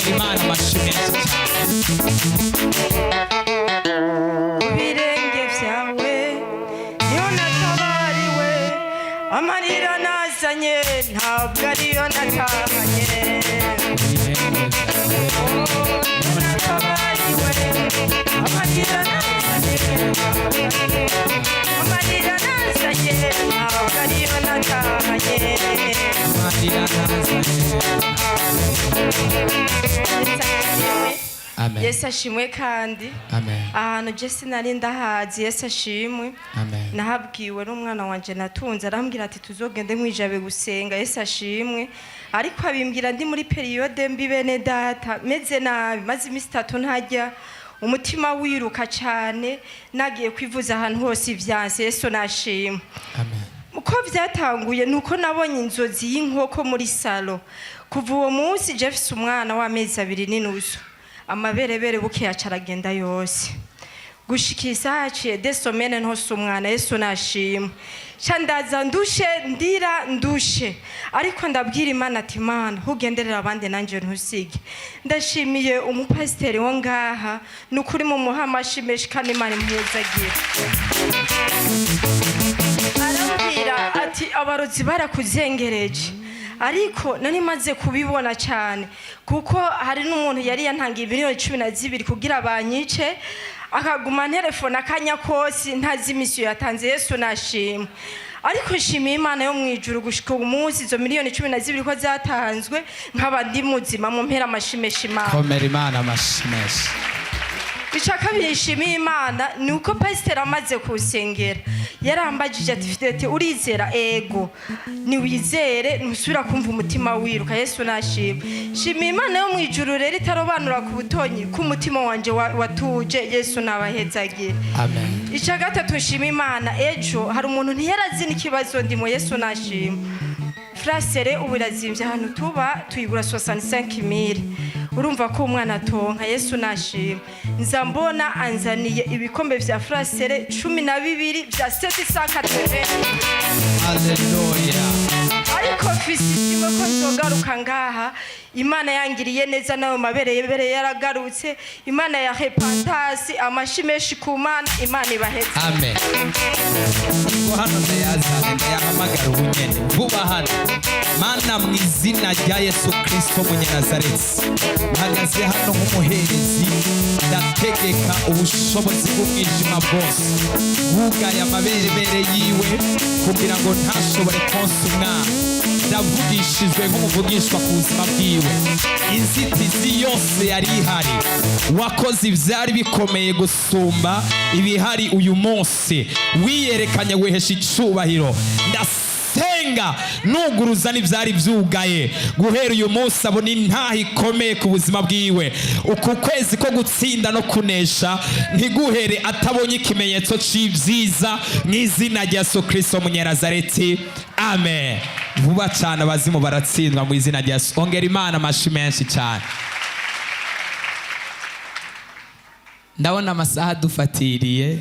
Komera Imana amashyi menshi cyane. Ku birenge byawe niho natabariwe, amarira nazanye ntabwo ariyo natahanye. Niho natabariwe, amarira nazanye, amarira nazanye ntabwo ariyo natahanye. Amarira nazanye. Amen. Yesu ashimwe kandi. Amen. Ahantu je sinari ndahazi. Yesu ashimwe. Amen. Nahabwiwe n'umwana wanje natunze, arambwira ati tuzogende mwijabe gusenga. Yesu ashimwe. Ariko abimbwira ndi muri période mbi, bene data, meze nabi, maze iminsi 3 ntajya, umutima wiruka cyane, nagiye kwivuza ahantu hose ivyanse. Yesu nashimwe. Amen. Uko byatanguye ni uko nabonye inzozi y'inkoko muri salon. Kuva uwo munsi, jefise umwana w'amezi 2 n'inusu, amaberebere buke yaca aragenda yose, gushika isaha haciye 2 semaines ntose umwana. Yesu nashimwe. Ca ndaza ndushe, ndira ndushe, ariko ndabwira Imana ati: "Imana, ntugenderera abandi, nanjye ntusige." Ndashimiye umupasiteri wo ngaha, ni ukuri mu muha amashi menshi kandi Imana impuzagira. Arambwira ati abarozi barakuzengereje, ariko nari maze kubibona cyane, kuko hari n'umuntu yari yantangiye miliyoni 12 kugira banyice, akaguma telefone akanya kose, ntazi imisiyo yatanze. Yesu nashimwe. Ariko nshimiye Imana yo mu ijuru, gushika uyu munsi izo miliyoni 12 ko zatanzwe, nkaba ndi muzima. Mu mpera amashimeshi Imana. Komera Imana amashyi menshi. Icya kabiri nshimiye Imana ni uko pasiteri amaze kuwusengera yarambagije ati: "Fidete, urizera?" "Ego." "Niwizere, ntusubira kumva umutima wiruka." Yesu nashima. Nshimiye Imana yo mu ijuru rero itarobanura ku butonyi, ko umutima wanjye watuje. Yesu nabahezagira. Amen. Icya gatatu nshima Imana, ejo hari umuntu ntiyarazi n'ikibazo ndimo. Yesu nashima. Frasere ubu irazimbye ahantu tuba, tuyigura 65 mille. Urumva ko umwana atonka. Yesu nashima. Nza mbona anzaniye ibikombe vya frasere 12 vya 780. Haleluya. Ariko mfise ishimwe ko nzogaruka ngaha Imana yangiriye neza, nayo mabere yebere yaragarutse. Imana ya repentance, amashi menshi ku Mana. Imana ibaheze. Amen. Ngo hano ndayazane, ndayahamagara ubunyene vuba hano. Mana, mu izina rya Yesu Kirisito Munyanazareti, mpagaze hano nk'umuherezi, ndategeka ubushobozi bw'umwijima bwose bwugaye amaberebere yiwe kugira ngo ntashobore konsa umwana. Ndavugishijwe nk'umuvugishwa ku buzima bwiwe. Inzitizi yose yari ihari, wakoze ibyari bikomeye gusumba ibihari uyu munsi, wiyerekanye, wihesha icubahiro. Ndasenga nuguruza n'ibyari byugaye. Guhera uyu munsi abona intaha ikomeye ku buzima bwiwe. Uku kwezi ko gutsinda no kunesha ntiguhere atabonye ikimenyetso c'ibyiza, mu izina rya Yesu Kirisito Munyanazareti, amen. Vuba cyane abazimu baratsindwa mu izina rya Yesu. Ongera Imana amashi menshi cyane. Ndabona amasaha adufatiriye.